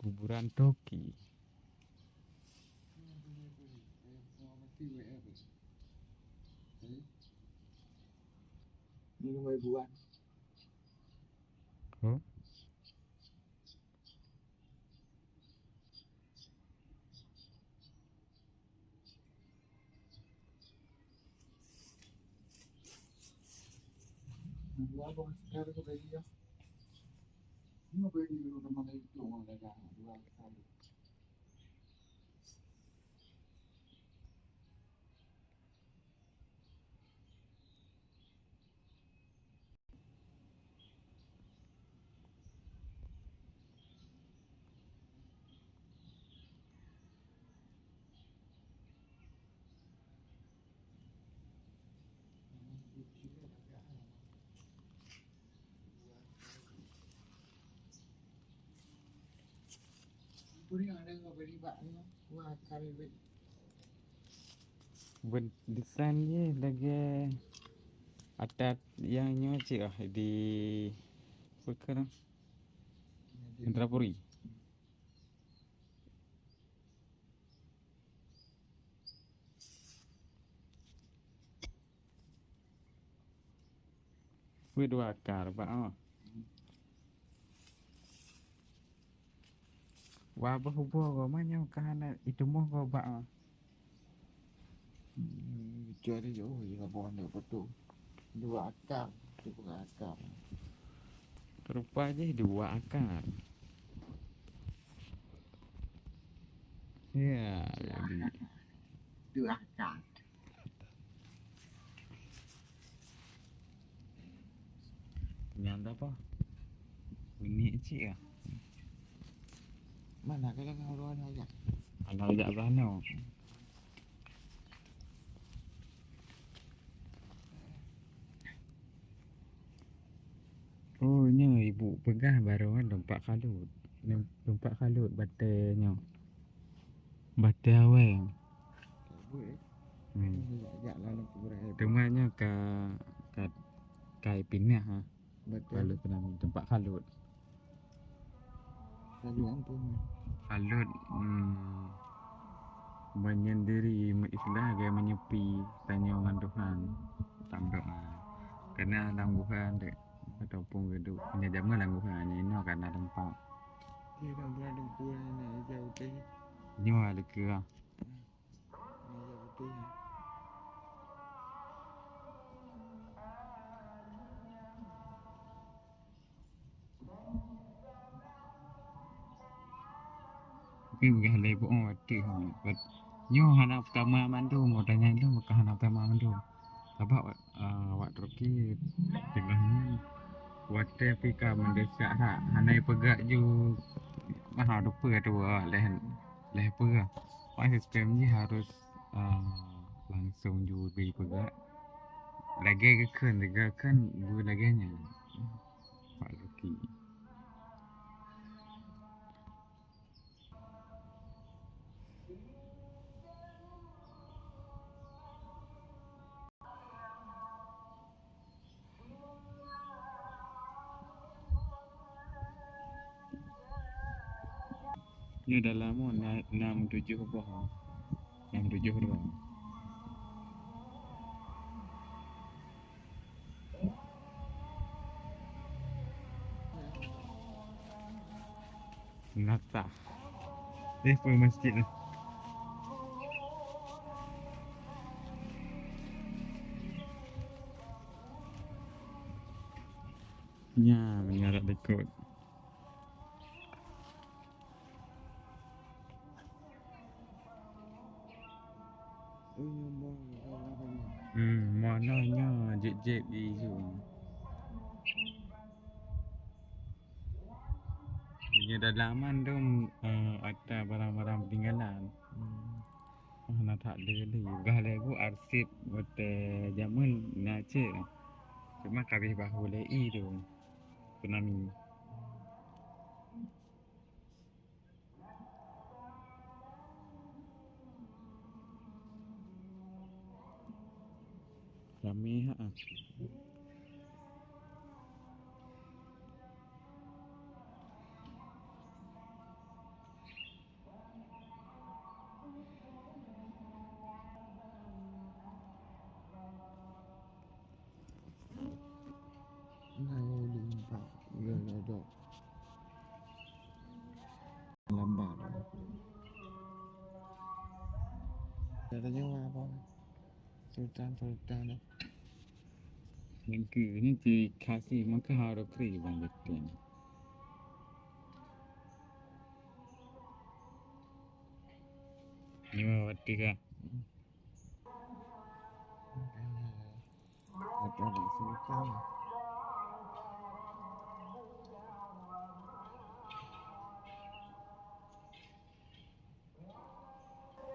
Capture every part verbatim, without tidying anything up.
Kuburan Toki. Minum air buah. Oh. Beu desain jih lagèe ateueh nyang nyoe cit ah, di, peue keuh, Indrapuri. Peue dua akar bak oh. Wah, beuh uboe goe, meunyoe ka hana jiteumoh goe bak oh. Hmm, kecuali, oh, ya, boh ni betul. Dua akar, dua akar. Rupa jih dua akar. Ya, jadi. Dua akar. Nyan tu apa? Bunyi cik ah. Mana kalau kau luar aja? Kalau jak belah no. Oh, nyoe ibu peugah baroe kan teumpat kalut. Teumpat kalut batèe nyoe. Batèe awai. Hmm. Teuma nyoe ka, ka, ka ipinah ha. Kalut teuh namiet, teumpat kalut. Kalut ampôn. Kalut, hmm, menyendiri, istilah lagèe meunyepi tanyoe ngon Tuhan. Tanyoe, ha. Karena lam guha dek, ataupun geuduek, hanya jameun lam guha, hanya inoe karena teumpat. Iya, lam guha teungku, hanya ija putih. Nyoe ada keu. Tapi peugah lé buet, oh, ateueh. Nyoe hana peutama mandum, oh, tanya lom ka hana peutama mandum. Sabab, ah, awak Turki teungoh nyan watèe pih ka meudesak that, hana peugah ju, nah, rupa tu, ah, leh, leh peugah. Wah, sistem jih harus, ah, langsung ju bri peugah. Lagèe geukheun, geukheun bu lagèe nyan. Pak Luki. Nyoe dalam oh, na-, nam tujoh boh. Nam tujoh dua. Nata. Eh, peue masjid tu? Nya, meunyarat likot. Hmm, mana nya jep-jep di su. Punya dalaman tu, eh, ada barang-barang peninggalan. Hmm. Ah, na that lé lé. Gah lé bu arsip watèe jameun na cit. Cuma ka abéh bahô lé i tu. Tsunami. Ramé ha. Lambat. Ada nyawa apa? Sultan, sultan. Nangkeu ni ciri khas ni, maka harus kri bang betul. Nyawa waktu kah? Ada sultan.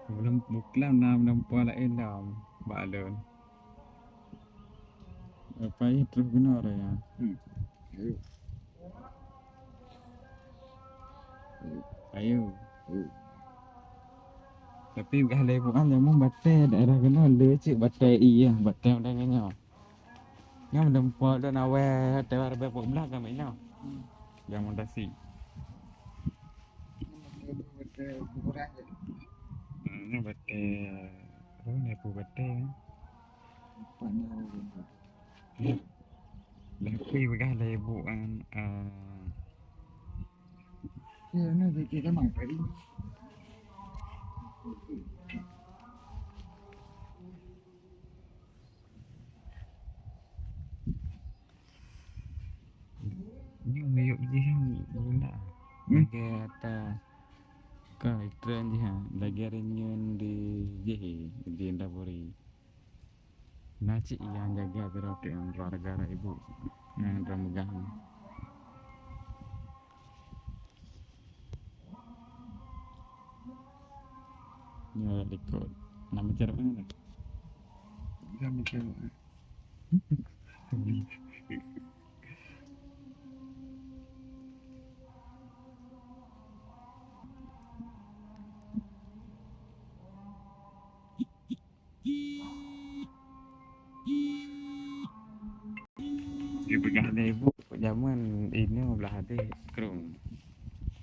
Belum buklam na meunampa laén dam bak lôn. Apa ya terus kena raya? Hmm. Ayo. Ayo. Ayo. Tapi gah lé bukan jamu batée daerah kena le cik batée iya batée udah ngenyo. Nyang meunampa lôn awai tewa rebée pok belah kami nyoe. Nyang mutasi. Hmm, nyoe batée, oh, nyoe batée. Tapi peugah lé ibu kan, eh, Nyoe miyueb jih guna. Hmm. Lagèe ata ka tren jih ha, lagèe renyun di jih di Indaburi. Na cit nyang jaga sidroe teuk ngon keuluwarga ibu nyang droe meugah nyoe. Nyoe likot. Nama cara mana? Nama cara. Dipeugah lé ibu jameun inoe blah deh krueng.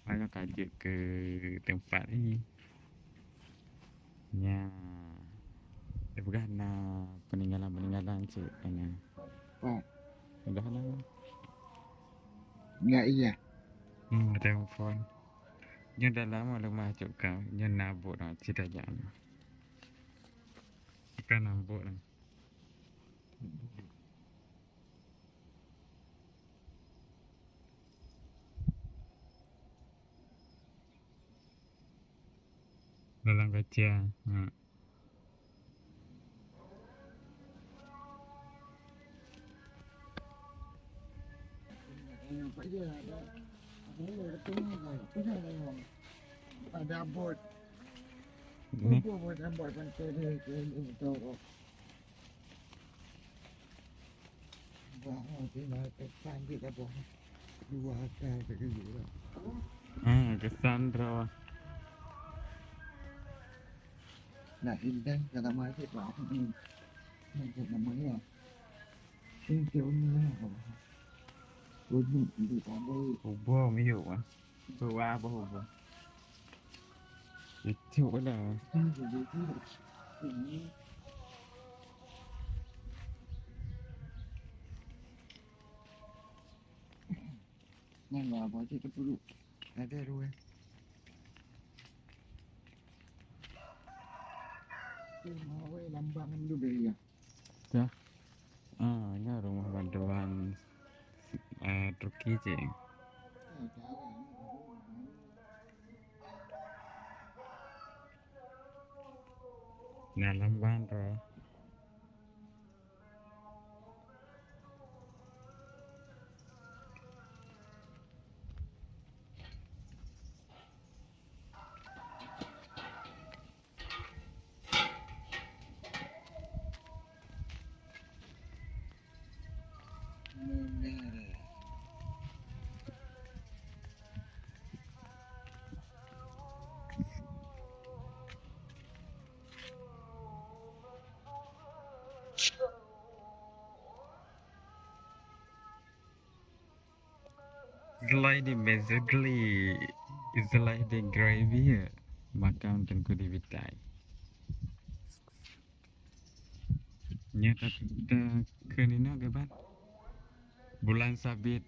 Maka ka jeuet keu teumpat nyoe. Nya. Dipeugah na peuninggalan-peuninggalan cit inoe. Oh. Peugah na. Enggak iya. Hmm, ada phone. Nyoe dah lama leumah cok ka. Nyoe na buet na cit aja. Bukan na buet na. Dalam kaca. Ha. Ada bot. Ini. Ada bot, ada bot pantai dia, dia, dia betul. Wah, oh, dia nak kesan dia dah buat. Dua akal ke dulu lah. Hmm, kesan droe. Nak indah kalau masuk lah. Hmm. Nak nama ya. Ini dia punya lah. Bunyi di tadi. Ubah miyup ah. Ubah apa ubah? Itu lah. Hmm, jadi itu. Ini. Nyan lah, abang cit teupeuduek. Ada dua. Tu, awai lambang dulu ya. Dah. Ah, nya rumah bantuan, eh, Turki cit. Ah, jauh. Nah, lambang tu. Sliding, basically, sliding gravy, ya. Makam Teungku Dibitai. Nyata kita ke nino ke ban? Bulan Sabit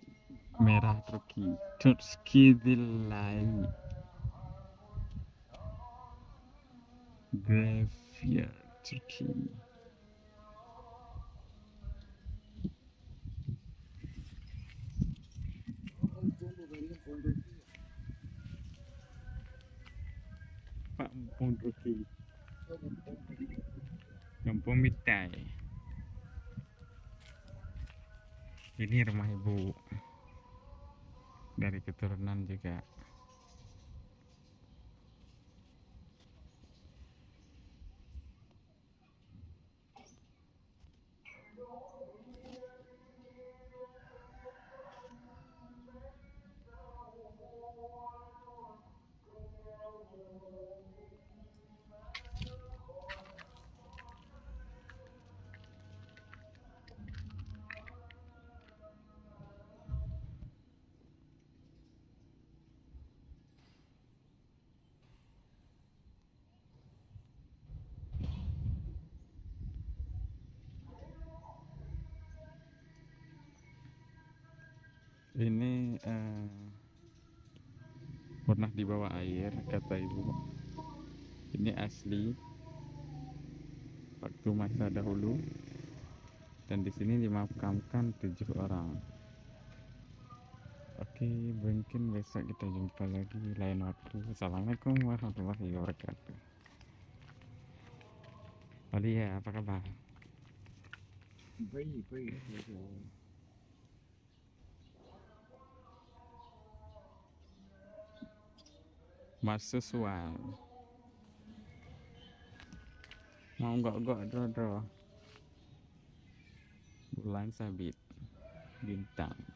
Merah Turki. Turki Delight Graveyard Turki. Pak Mumpung Turki. Mumpung Mitai. Ini rumah ibu. Dari keturunan juga. Ini, eh, pernah dibawa air, kata ibu. Ini asli waktu masa dahulu. Dan di sini dimakamkan tujuh orang. Oke, mungkin besok kita jumpa lagi lain waktu. Assalamualaikum warahmatullahi wabarakatuh. Aulia, apa kabar? Baik, baik. Mahasiswa. Mau gok-gok droe-droe. Bulan sabit. Bintang.